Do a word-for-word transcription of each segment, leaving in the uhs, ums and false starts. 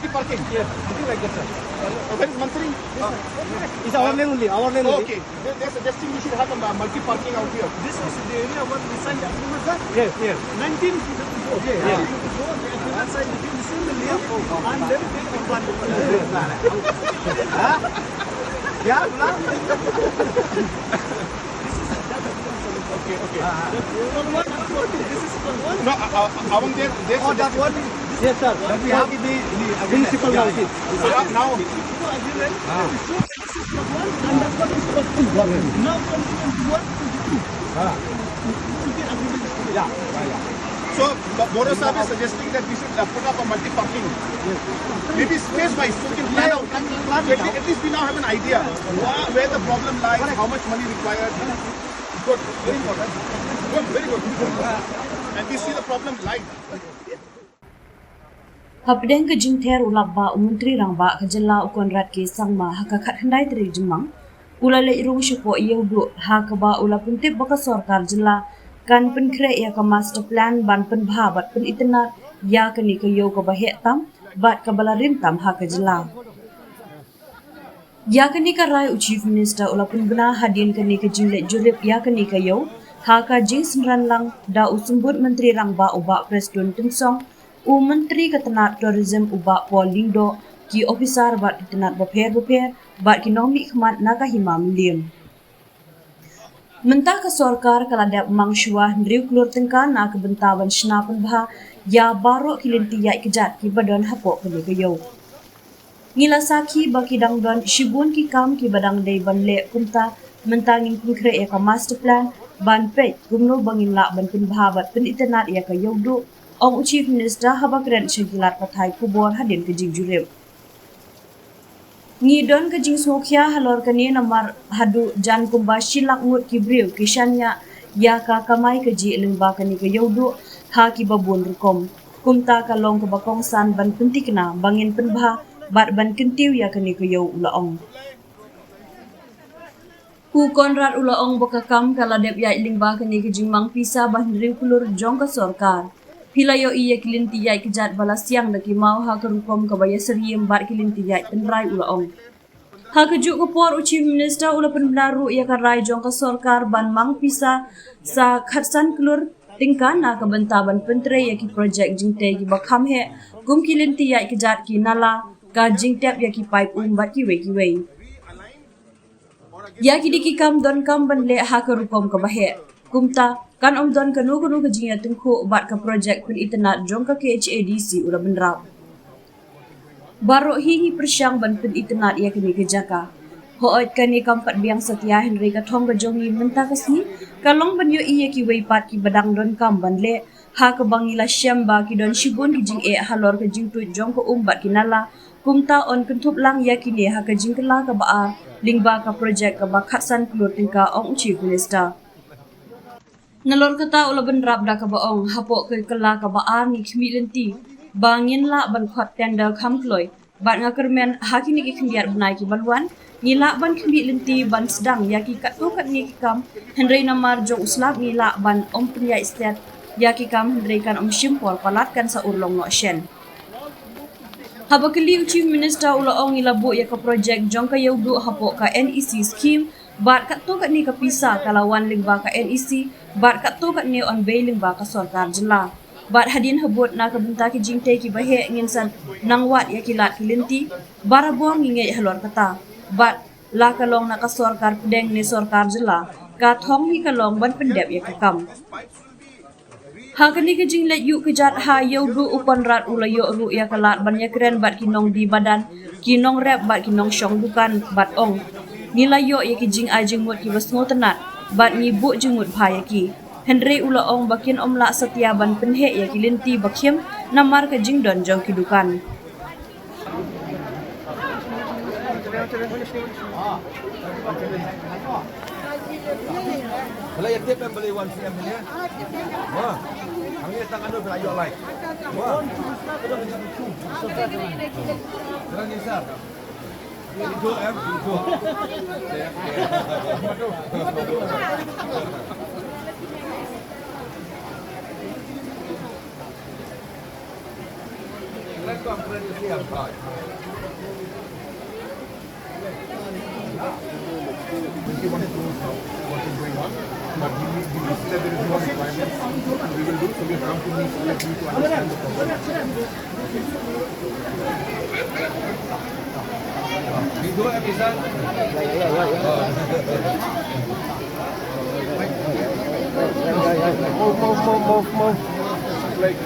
Parking. Yes, something like that, sir. Uh, where is Mantri? It's our lane only, our lane only. Okay. They, they're suggesting we should have a mu-, multi parking out here. This is the area what we signed agreement, sir. Yes, yes. Nineteen fifty-four. Yeah, yeah. Fifty-four, they have given side between the same lane and then they have planted. Huh? Yeah, okay, okay. No, uh, uh, uh, Awang, there, there's Oh, that one. Yes, sir. But we have the, the principal now, see. Uh, now. Now, yeah, yeah, yeah. So, Bo-, Boro Sahib is suggesting that we should, uh, put up a multi-parking. Maybe space-wise, so we can plan out. At le-, at least we now have an idea wha-, where the problem lies, how much money required. Good, very important. Good, very good. And we see the problem live. Hapdeng ka jingther u lap ba u Myntri Rangbah ka jylla u Conrad K Sangma ha ka khatkhyndai tarik Jymmang, u la leit rung shapoh Ïewduh ha kaba u la pyntip ba ka sorkar jylla kan pynkhreh ïa ka master plan ban pynbha bad pynitynnad ïa kane ka ïew kaba heh tam bad kaba la rim tam ha ka jylla. Ïa kane ka rai u Chief Minister u la pynbna hadien kane ka jingleit jurip ïa kane ka ïew ha ka jingsynran lang da u Symbud Myntri Rangbah u Bah Prestone Tynsong, u Myntri ka tnat Tourism u Bah Paul Lyngdoh, ki ophisar bad ki tnat bapher bapher bad ki nongmihkhmat na ka Hima Mylliem. Mynta ka sorkar ka la dep mang shuwa hynriew klur tyngka na ka bynta ban shna pynbha ïa baroh ki lynti ïaid kjat kiba don hapoh kane ka ïew. Ngi la sakhi ba ki dang don shibun ki kam kiba dang dei ban leh, kumta mynta ngin pynkhreh ïa ka master plan ban peit kumno ba ngin lah ban pynbha bad pynitynnad ïa ka Ïewduh, ong u Chief Minister haba kren sha ki lad pathai khubor hadien ka jingjurip. Ngi don ka jingsngewkhia halor kane namar haduh jan kumba shi lak ngut ki briew ki shaniah ïa ka kamai kajih lyngba kane ka Ïewduh ha kiba bun rukom. Kumta ka long kaba kongsan ban pynthikna ba ngin pynbha bad ban kyntiew ïa kane ka ïew, u la ong. U Conrad u la ong ba ka kam ka la dep ïaid lyngba kane ka jingmang pisa ba hynriew klur jong ka sorkar. Phi la ïohi ïa ki lynti ïaid kjat ba la siang da ki maw ha ka rukom kaba ïasyriem bad ki lynti ïaid tynrai, u la ong. Ha kajuh ka por u Chief Minister u la pynbna ruh ïa ka rai jong ka sorkar ban mang pisa sa khatsan klur tyngka na ka bynta ban pyntrei ïa ki projek jingtei kiba kham heh kum ki lynti ïaid kjat, ki nala, ka jingtep ïa ki paip um bad kiwei kiwei. Ïa kine ki kam donkam ban leh ha ka rukom kaba heh. Kumta kan ym don kano kano ka jingïatyngkhuh bad ka projek pynitynnad jong ka K H A D C, u la bynrap. Baroh hi ngi pyrshang ban pynitynnad ïa kane ka jaka. Hooid, kane kam pat biang satia, hynrei ka thong ka jong ngi mynta ka sngi ka long ban ïohi ïa kiwei pat kiba dang donkam ban leh, ha kaba ngi la shem ba ki don shibun ki jingeh halor ka jingtuid jong ka um bad ki nala. Kumta yn kynthup lang ïa kine ha ka jingkylla kaba ar lyngba ka projek kaba khatsan klur tyngka, ong u Chief Minister. Nalor kata u la bynrap da kaba ong, hapoh ka kylla kaba ar ngi khmih lynti ba ngin lah ban khot tender kham kloi, bad nga kyrmen ha kine ki khyndiat bnai kiban wan ngi lah ban khmih lynti ban sdang ïa ki katto katne ki kam, hynrei namar jong u slap ngi lah ban ym pynïaid stet ïa ki kam, hynrei kan ym shim por palat, kan sa urlong noh shen. Haba kylli u Chief Minister u la ong, ngi la buh ïa ka projek jong ka Ïewduh hapoh ka N E C scheme, bad katto katne ka pisa ka la wan lyngba ka N E C, bad katto katne yn bei lyngba ka sorkar jylla. Bad hadien habud na ka bynta ki jingtei kiba heh ngin sa nang wad ïa ki lad ki lynti, barabor ngi ngeit halor kata. Bad la ka long na ka sorkar pdeng ne sorkar jylla, ka thong hi ka long ban pyndep ïa ka kam. Ha kane ka jingleit ïuh kjat ha Ïewduh, u Conrad u la ïoh ruh ïa ka lad ban ïakren bad ki nongdie madan, ki nongrep bad ki nongshong dukan, bad ong, ngi la ïoh ïa ki jingai jingmut kiba sngewtynnat bad ngi buh jingmut bha ïa ki. Hynrei u la ong ba kin ym lah satia ban pynheh ïa ki lynti ba khim namar ka jingdon jong ki dukan. Balei ïa tip em balei wan sini em sini? Wah. Hangne tang anu balei ïoh lai. Wah. Jalan ni sir. Itu em, itu. Twenty-one crores now, what is going on? But we, we see that there is no requirement. We will do, so we have come to meet all of you to understand the problem. Move, move, move, move, move. Like,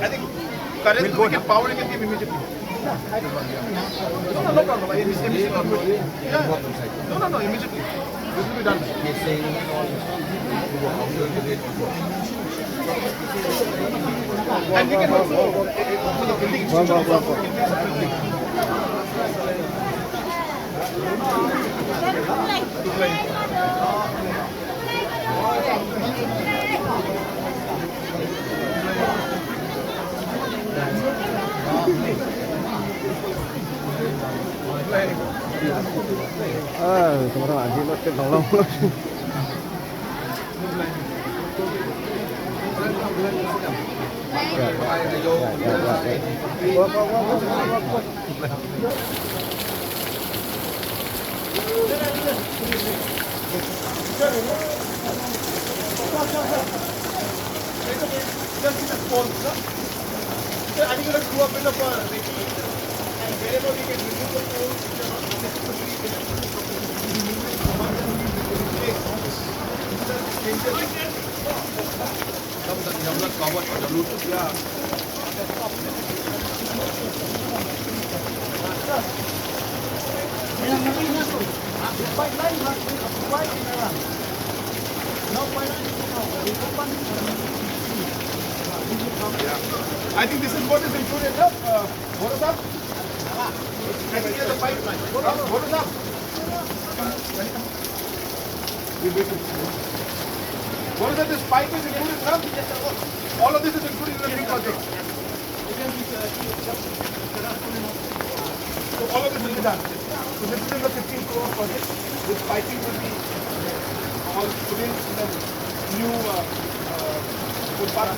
I think currently we can power and give immediately. No, no, no problem. Immediately. Yeah. No, no, no, immediately. This will be done. And we can also, I think this is what is included, no? Uh, what is that? I think it's a pipeline. What is that? What is that? This pipe is included, sir? All of this is included in the new project. So all of this will be done. So this is in the fifteen crore project. This piping will be all put in the new, uh, uh, footpath.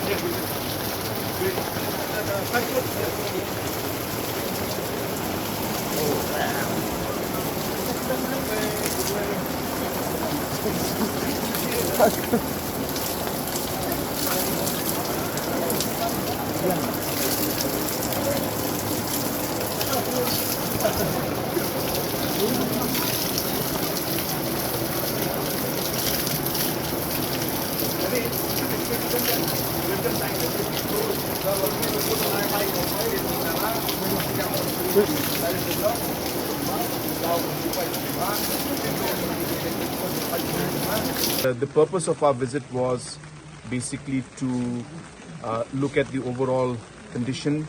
Uh, the purpose of our visit was basically to uh, look at the overall condition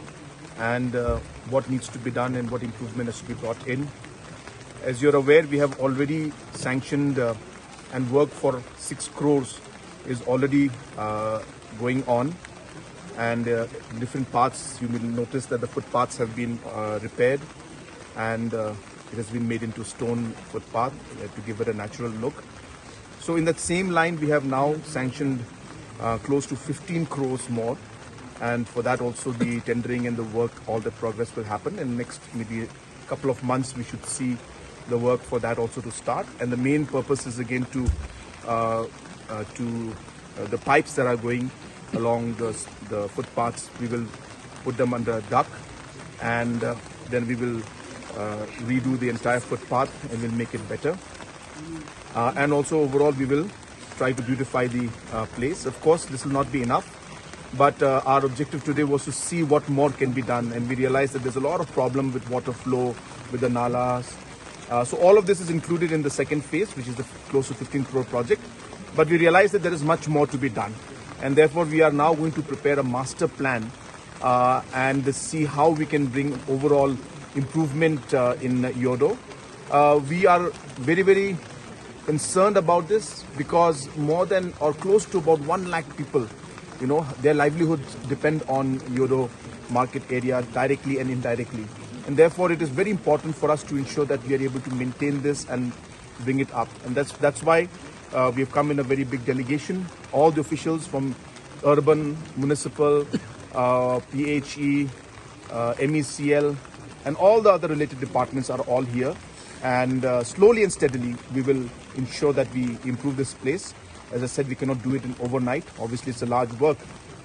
and uh, what needs to be done and what improvement has to be brought in. As you're aware, we have already sanctioned uh, and work for six crores is already uh, going on, and uh, different parts, you will notice that the footpaths have been uh, repaired and uh, it has been made into stone footpath uh, to give it a natural look. So in that same line, we have now sanctioned uh, close to fifteen crores more, and for that also the tendering and the work, all the progress will happen, and next maybe couple of months we should see the work for that also to start. And the main purpose is again to uh, uh, to uh, the pipes that are going along the, the footpaths, we will put them under duct, and uh, then we will uh, redo the entire footpath and we'll make it better. Uh, and also overall we will try to beautify the uh, place. Of course, this will not be enough, but uh, our objective today was to see what more can be done, and we realized that there's a lot of problem with water flow, with the nalas. Uh, so all of this is included in the second phase, which is the close to fifteen crore project. But we realized that there is much more to be done, and therefore we are now going to prepare a master plan uh, and see how we can bring overall improvement uh, in Hyodo. Uh, we are very, very concerned about this because more than or close to about one lakh people, you know, their livelihoods depend on Hyodo market area directly and indirectly. And therefore, it is very important for us to ensure that we are able to maintain this and bring it up. And that's that's why uh, we have come in a very big delegation. All the officials from urban, municipal, uh, P H E, uh, M E C L, and all the other related departments are all here. And uh, slowly and steadily, we will ensure that we improve this place. As I said, we cannot do it in overnight. Obviously, it's a large work,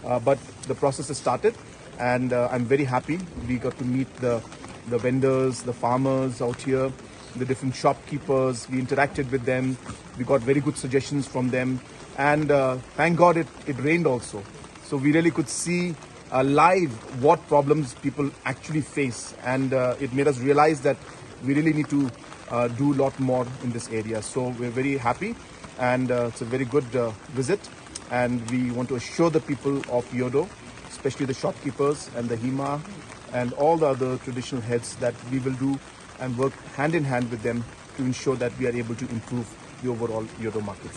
uh, but the process has started, and uh, I'm very happy. We got to meet the the vendors, the farmers out here, the different shopkeepers. We interacted with them. We got very good suggestions from them, and uh, thank God it, it rained also. So we really could see uh, live what problems people actually face, and uh, it made us realize that we really need to uh, do a lot more in this area. So we're very happy, and uh, it's a very good uh, visit, and we want to assure the people of Yodo, especially the shopkeepers and the Hima and all the other traditional heads, that we will do and work hand in hand with them to ensure that we are able to improve the overall Yodo market.